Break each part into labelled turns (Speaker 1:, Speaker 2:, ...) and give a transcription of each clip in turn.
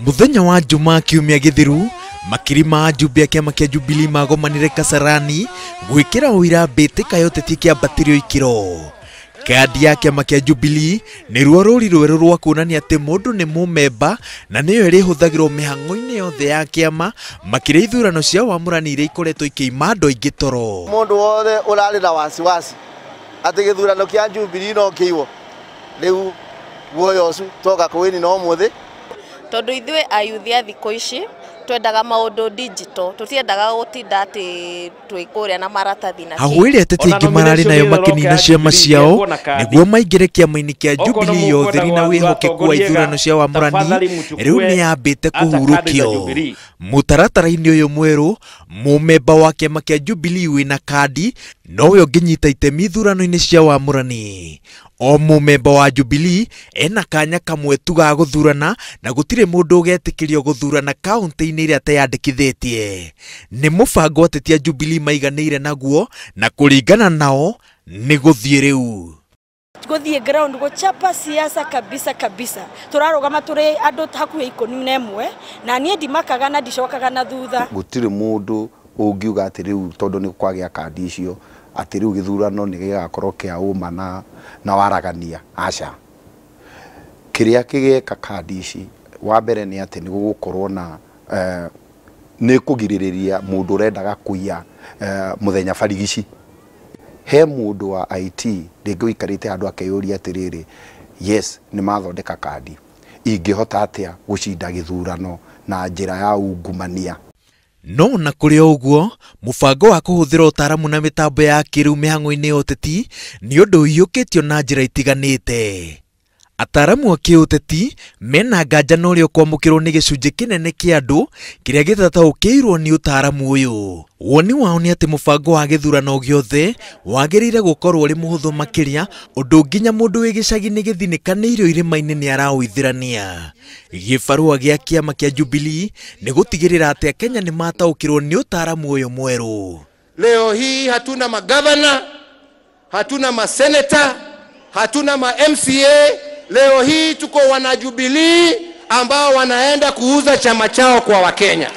Speaker 1: Muthenya wa Jumaa kiumia githiru makiri ma ajumbe a kiama kia Jubilee magomanire Kasarani gwikira uira mbitika ya uteti kiambatirio ikiro. Kandi ya kiama kia Jubilee ni ruo rũri rwerũ rwa kuonania atĩ mũndũ nĩ mũmemba na nĩyo ĩrĩhũthagĩrwo mĩhang'o-inĩ yothe ya kĩama makĩria ithurano cia wamũrani iria ikoretwo ikĩima andũ aingĩ toro.
Speaker 2: Mũndũ wothe ũrarĩ na wasiwasi atĩ gĩthurano kĩa Jubilee no kĩiywo rĩu guoya ũcio toka kũwĩni no ũmũthĩ
Speaker 3: tondu ithuĩ ayuthi a thikũ ici twendaga maũndũ digital, tutiendaga gũtinda atĩ twĩ kũrĩa na maratathi na
Speaker 1: hau ĩrĩa ateti aingĩ mararĩ nayo makĩnina ciama ciao nĩguo maingĩre kĩama-inĩ kĩa Jubilee ya ũtheri na wĩhokeku wa ithurano cia wamũrani rĩu nĩyambĩte kũhurũkio. Mũtaratara-inĩ ũyũ mwerũ mũmemba wa kĩama kĩa Jubilee wĩna kandi nowe ũngĩnyita itemi ithurano-inĩ cia wamũrani. O mũmemba wa Jubilee ena kanya kamwe tu ga gũthurana na gũtirĩ mũndũ ũgetĩkĩrio gũthurana kaunti-inĩ ĩrĩa ateyandĩkithĩtie. Nĩ mũbango ateti a Jubilee maiganĩire naguo na kũringana nao nĩ gũthiĩ rĩu.
Speaker 4: Gũthiĩ ground gũchapa siasa kabisa kabisa. Tũrarũgama tũrĩ andũ hakuhĩ 11 na niĩ ndimakaga na ndicokaga na thutha.
Speaker 5: Gũtirĩ mũndũ ũngiuga atĩ rĩu tondũ nĩ kwagĩa kandi icio atĩ rĩu gĩthurano nĩ gĩgakorwo kĩa ũma na waragania. Aca, kĩrĩa kĩgeka kandi ici wa mbere nĩ atĩ nĩ gũgũkorwo na nĩ kũgirĩrĩria mũndũ ũrendaga kũiya mũthenya barigici. He mũndũ wa IT rĩngĩ ũikarĩte handũ akeyũria atĩrĩrĩ, yes nĩ mathondeka kandi, ingĩhota atĩa gũcinda gĩthurano na njĩra ya ungumania?
Speaker 1: No na kũrĩ o ũguo mũbango wa kũhũthĩra ũtaaramu na mĩtambo ya kĩrĩu mĩhang'o-inĩ ya ũteti nĩ ũndũ ũiyũkĩtio na njĩra itiganĩte. Ataaramu a kĩũteti mena nganja na ũrĩa ũkwamũkĩrwo nĩ gĩcunjĩ kĩnene kĩa andũ kĩrĩa gĩtataũkĩirwo nĩ ũtaaramu ũyũ. Woni wao nĩ atĩ mũbango wa gĩthurano gĩothe wagĩrĩire gũkorwo ũrĩ mũhũthũ makĩria ũndũ nginya mũndũ wĩ gĩcagi-inĩ gĩthinĩkanĩirio irĩma-inĩ nĩ araũithĩrania. Gĩbarũa gĩa kĩama kĩa Jubilee nĩ gũtigĩrĩra atĩ Akenya nĩ mataũkĩrwo nĩ ũtaaramu ũyũ mwerũ.
Speaker 6: Leo hii hatuna magavana, hatuna maseneta, hatuna ma MCA. Leo hii tuko wana Jubilee ambao wanaenda kuuza chama chao kwa Wakenya.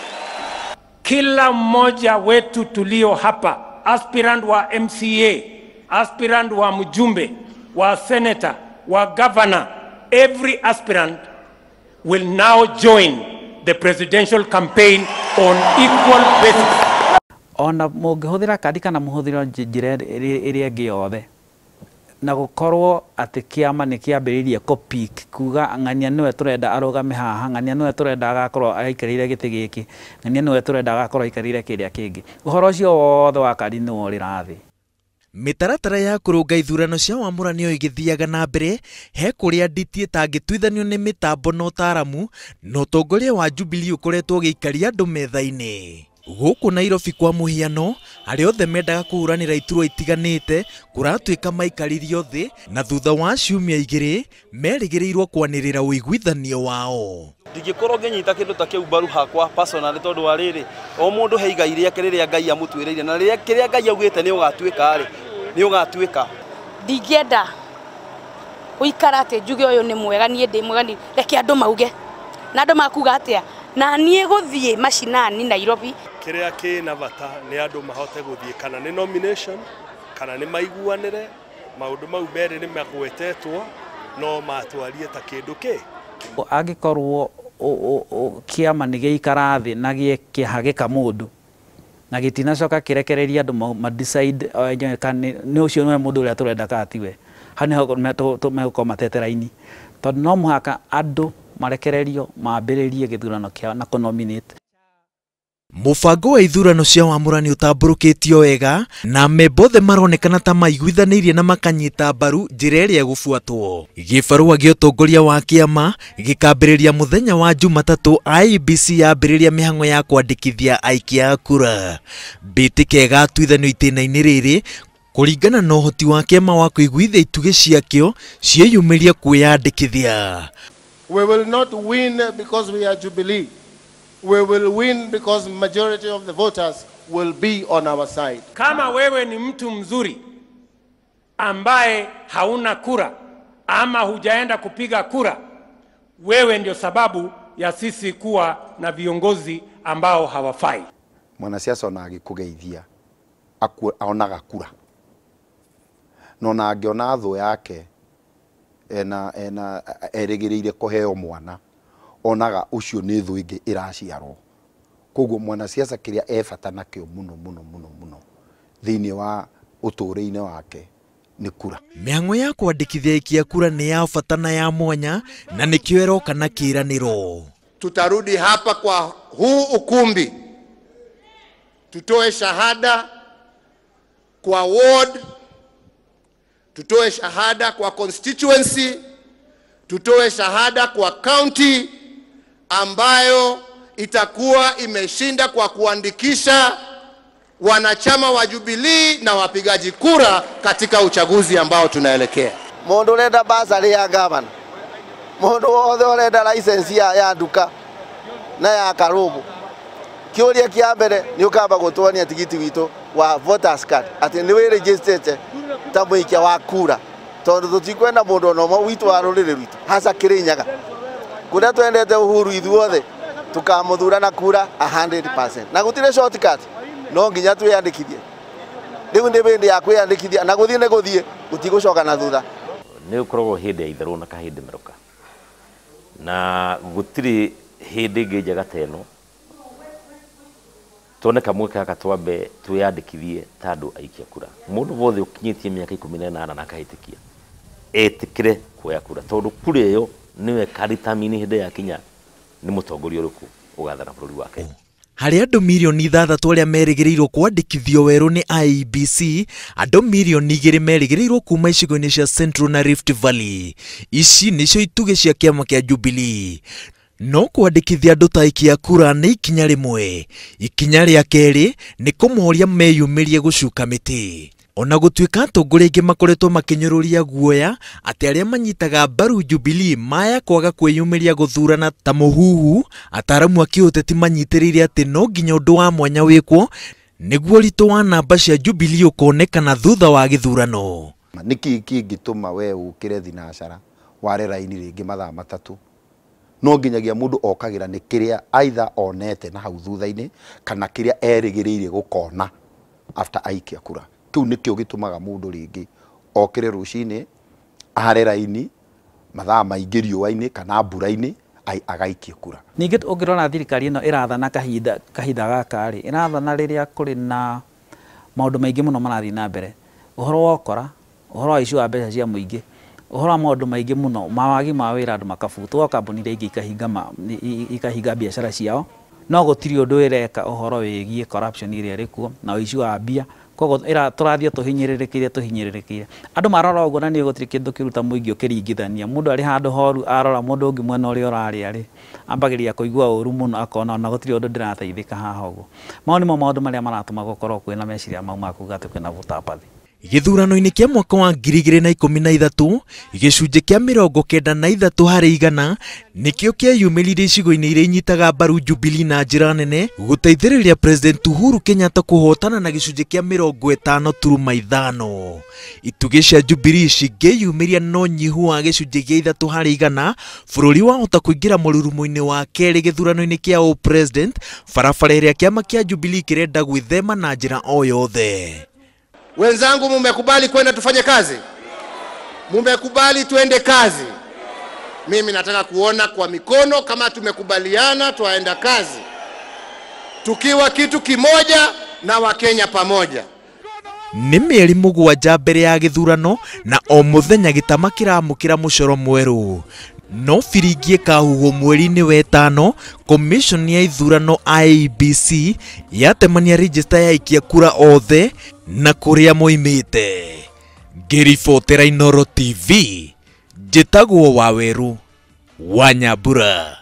Speaker 7: Kila mmoja wetu tulio hapa, aspirant wa MCA, aspirant wa mjumbe, wa senator, wa governor, every aspirant will now join the presidential campaign on equal basis.
Speaker 8: Ona mũngĩhũthĩra kandi kana mũhũthĩre njĩra ĩrĩa ĩngĩ yothe na gũkorwo atĩ kĩama nĩ kĩambĩrĩirie kũpick kuga ng'ania nĩwe tũrenda arũgame haha, ng'ania nĩwe tũrenda agakorwo aikarĩire gĩtĩ gĩkĩ, ng'ania nĩwe tũrenda agakorwo aikarĩire kĩrĩa kĩngĩ, ũhoro ũcio wothe wa kandi nĩ worĩra thĩ.
Speaker 1: Mĩtaratara ya kũrũnga ithurano cia wamũrani o ĩgĩthiaga na mbere he kũrĩa nditi ĩtangĩtuithanio nĩ mĩtambo na ũtaaramu na ũtongoria wa Jubilee ũkoretwo ũgĩikaria andũ metha-inĩ. Gũkũ Nairobi kwa mũhiano arĩa othe mendaga kũhũranĩra iturwa itiganĩte kũratuĩka maikaririo thĩ na thutha wa ciumia igĩrĩ merĩgĩrĩirwo kwanĩrĩra ũiguithanio wao.
Speaker 9: Ndingĩkorwo ngĩnyita kĩndũ ta kĩu mbaru hakwa personally tondũ wa rĩrĩ o mũndũ he igai rĩake rĩrĩa Ngai amũtuĩrĩire na rĩrĩa kĩrĩa Ngai augĩte nĩ ũgatuĩka rĩ nĩ ũgatuĩka.
Speaker 4: Ndingĩenda gũikara atĩ njuge ũyũ nĩ mwega niĩ ndĩ mwega, ni reke andũ mauge na andũ makuga atĩa na niĩ gũthiĩ macinani Nairobi.
Speaker 10: Kĩrĩa kĩna bata nĩ andũ mahote gũthiĩ kana nĩ nomination kana nĩ maiguanĩre maũndũ mau merĩ nĩ magwetetwo no matwarie ta kĩndũ kĩ.
Speaker 8: Angĩkorwo kĩama nĩ gĩikara thĩ na gĩkĩhagĩka mũndũ na gĩtinacoka kĩrekereria andũ ma decide kana nĩ ũcio nĩwe mũndũ ũrĩa tũrenda kana tiwe, hau nĩho megũkorwo matete raini tondũ no mũhaka andũ marekererio mambĩrĩrie gĩthurano kĩao na kũnominate.
Speaker 1: Mũbango wa ithurano cia wamũrani ũtambũrũkĩtio wega na amemba othe maronekana ta maiguithanĩirie na makanyita mbaru njĩra ĩrĩa ĩgũbuatwo. Gĩbarũa gĩa ũtongoria wa kĩama gĩkambĩrĩria mũthenya wa Jumatatũ IEBC yambĩrĩria mĩhang'o ya kwandĩkithia aikia a kura. Mbĩtĩka ĩgatuithanio itĩna-inĩ rĩrĩ kũringana na ũhoti wa kĩama wa kũiguithia itugĩ ciakĩo ciĩyumĩrie kwĩyandĩkithia.
Speaker 6: We will not win because we are Jubilee. We will win because majority of the voters will be on our side.
Speaker 7: Kama wewe ni mtu mzuri ambaye hauna kura ama hujaenda kupiga kura, wewe ndio sababu ya sisi kuwa na viongozi ambao hawafai.
Speaker 5: Mwanasiasa ona agĩkũgeithia onaga kura, no ona angĩona thũ yake ena erĩgĩrĩire kũheo mwana, onaga ũcio nĩ thũ ĩngĩ ĩraciarwo. Koguo mwanasiasa kĩrĩa e bata nakĩo mũno mũno mũno mũno thĩinĩ wa ũtũũro-inĩ wake nĩ kura.
Speaker 1: Mĩhang'o ya kwandĩkithia aikia kura nĩ ya bata na ya mwanya, na nĩkĩo ĩroka na kĩĩranĩro.
Speaker 6: Tutarudi hapa kwa huu ukumbi tutoe shahada kwa ward, tutoe shahada kwa constituency, tutoe shahada kwa county ambayo itakuwa imeshinda kwa kuandikisha wanachama wa Jubilee na wapigaji kura katika uchaguzi ambao tunaelekea.
Speaker 2: Mundu urenda basari ya gavana, mundu wothe urenda license ya nduka na ya karumu, kiuria kia mbere ni ukamba gutuonia tigiti witu wa voters card ati ni wirigistete ta muikia wa kura, tondu tutikwenda mundu ona umwe witu wa ruriri rwitu hasa Kirinyaga kuria twendete Uhuru ithuothe tukamuthura na kura 100% na gutire shortcut, no nginya twiyandikithie. Riu ni bindi ya kwiyandikithia na guthie ni guthie gutigucoka na thutha.
Speaker 11: Ni ukoragwo hindi ya itherũ na kahindi merũka, na gutiri hindi ĩngĩ njega ta ĩno tuone kamweke gaka twambe twiyandikithie ta andũ aikia kura. Mũndũ wothe ũkinyĩtie mĩaka 18 na akahĩtũkia etĩkĩre kuoya kura, tondũ kura ĩyo nĩyo ĩkadetermine hĩndĩ yakinya nĩ mũtongoria ũrĩkũ ũgathana bũrũri wa Kenya.
Speaker 1: Harĩ andũ mirioni 6 arĩa merĩgĩrĩirwo kwandĩkithio werũ nĩ IEBC, andũ mirioni 2 merĩgĩrĩirwo kuma icigo-inĩ cia Central na Rift Valley. Ici nĩcio itugĩ cia kĩama kĩa Jubilee. No kwandĩkithia andũ ta aikia kura nĩ ikinya rĩmwe. Ikinya rĩa kerĩ nĩ kũmoria meyumĩrie gũcuka mĩtĩ. Ona gũtuĩka atongoria aingĩ makoretwo makĩnyũrũria guoya atĩ arĩa manyitaga mbaru Jubilee maya kwaga kwĩyumĩria gũthurana ta mũhuhu, ataaramu a kĩũteti manyitĩrĩire atĩ no nginya ũndũ wa mwanya wĩkwo nĩguo ũritũ wa namba cia Jubilee ũkonekana thutha wa gĩthurano.
Speaker 5: Nĩkĩ kĩngĩtũma we ũkĩre thinacara ware raini rĩngĩ mathaa 3? No nginyagia mũndũ okagĩra nĩ kĩrĩa either onete na hau thutha-inĩ kana kĩrĩa erĩgĩrĩire gũkona after aikia kura. Kĩu nĩkĩo gĩtũmaga mũndũ rĩngĩ okĩre rũcinĩ are raini mathaa maingĩ riũa-inĩ kana mbura-inĩ agaikie kura.
Speaker 8: Ningĩ ũngĩrora thirikari ĩno ĩrathana kahinda gaka rĩ, ĩrathana rĩrĩa kũrĩ na maũndũ maingĩ mũno marathiĩ na mbere, ũhoro wa ũkora, ũhoro wa ici wa mbeca cia mũingĩ, ũhoro wa maũndũ maingĩ mũno, mawagi ma wĩra andũ makabutwo, kambuni iria ingĩ ikahinga biacara ciao, no gũtirĩ ũndũ ĩreka ũhoro wĩgiĩ corruption ĩrĩa ĩrĩ kuo na ũici wa mbia. Koguo tũrathiĩ tũhinyĩrĩrĩkĩire. Andũ marora ũguo na nĩ gũtirĩ kĩndũ kĩruta mũingĩ ũkĩringithania. Mũndũ arĩ handũ horu arora mũndũ ũngĩ mwena ũrĩa ũrarĩa rĩ, ambagĩrĩria kũigua ũru mũno akona ona gũtirĩ ũndũ ndĩrateithĩka haha ũguo. Mau nĩmo maũndũ marĩa maratũma gũkorwo kwĩna meciria mau ma kuuga atĩ kwĩna gũtapathi.
Speaker 1: Gĩthurano-inĩ kĩa mwaka wa 2013, gĩcunjĩ kĩa 93 harĩ igana nĩkĩo kĩeyumĩririe icigo-inĩ iria inyitaga mbaru Jubilee na njĩra nene gũteithĩrĩria President Uhuru Kenyatta kũhotana na gĩcunjĩ kĩa 50.5. Itugĩ cia Jubilee cingĩyumĩria no nyihu wa gĩcunjĩ kĩa 3 harĩ igana, bũrũri wahota kũingĩra mũrurumo-inĩ wa kerĩ gĩthurano-inĩ kĩa ũpresident, barabara ĩrĩa kĩama kĩa Jubilee kĩrenda gwĩthema na njĩra o yothe.
Speaker 6: Wenzangu, mumekubali kwenda tufanye kazi? Mumekubali tuende kazi? Mimi nataka kuona kwa mikono kama tumekubaliana twaenda kazi, tukiwa kitu kimoja na Wakenya pamoja.
Speaker 1: Nĩ mĩeri 7 mbere ya gĩthurano na o mũthenya gĩtama kĩramũkĩra mũcoro mwerũ. No biringi ĩkahuhwo mweri-inĩ wa 5, Commission ya ithurano IEBC yatemania register ya aikia kura othe na kũrĩa moimĩte. Ngĩribotera Inooro TV, njĩtagwo Waweru wa Nyambura.